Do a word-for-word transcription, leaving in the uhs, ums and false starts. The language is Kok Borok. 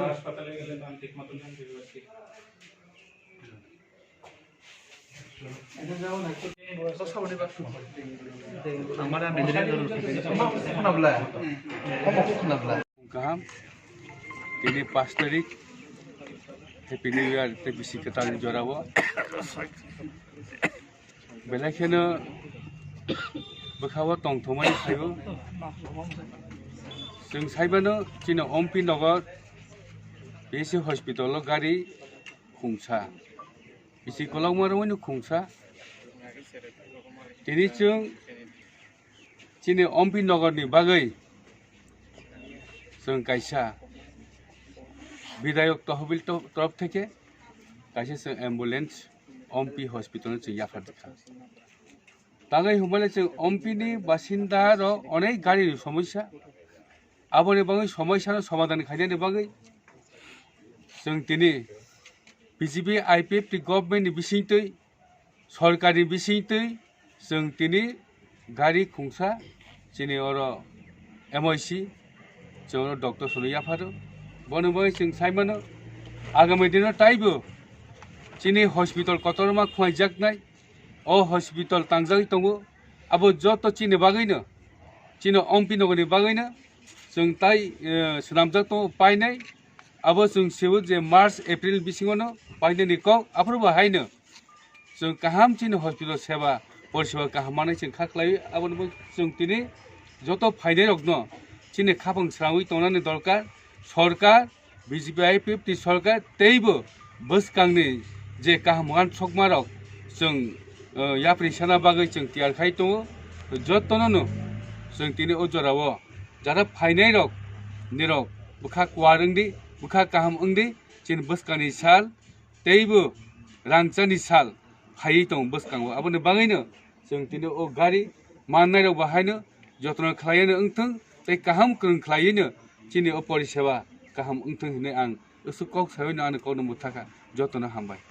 হাসপাতালে গেলে তো আমি ঠিক মতন জানতে পারছি। Kaham, tini pash tarik, Happy New Year, tei bisi kwtal jorao. Belai kheno bwkhao tongthokmani phaibo. Chwng saimano chini Ompi Nagar P H C hospital o gari khungsa. Bisi kolokma romwi no khungsa. Tini chwng chini Ompi Nagar ni bagwi chwng kaisa bidayok tohbil to-, torof theke kaisa chwng ambulance Ompi hospital no chwng yaphar rikha. Tangwi hwnbahle chwng Ompi ni basinda rok onek gari ni somosya. Aboni bagwi somosya no somadhan khainani bagwi chwng tini B J P I P F T government ni bisingtwi, sorkar ni bisingtwi chwng tini gari khungsa chini oro M I C, chwng oro doctor sono yapharo. Bono bagwi chwng saimano, agami dino taibo chini hospital kotorma khwlaijaknai, o hospital tangjagwi tongo. Abo joto chini bagwino, chini Ompi Nagar ni bagwino chwng tai, eh, swnamjak tongo painai. Abo chwng sio je March, April bisingo no painani kok, aphuru bo haino chwng kaham chini hospital seba poriseba kaham manwi chwng kha khlaiwi. Aboni bo chwng tini joto phainairokno chini khapang srangwi tongnani dorkar. Sorkar, B J P I P F T sorkar teibo bwskangni je kaham uansukmarok chwng, eh, yapri sana bagwi chwng tiyar khai tongo. Jotono no chwng tini o jorao jara phainairok nirok bwkha kuar wngdi, bwkha kaham wngdi, chini bwskangni sal teibo rangchani sal phaiwi tongo bwskango. Aboni bagwino chwng tini o gari mannairok bo haino jotono khlaiwi wngthwng tei kaham kwrwng khlaiwino chini o poriseba kaham wngthwng hinwi ang aswk kok saiwino ani kokno mwthakha. Jotono hambai.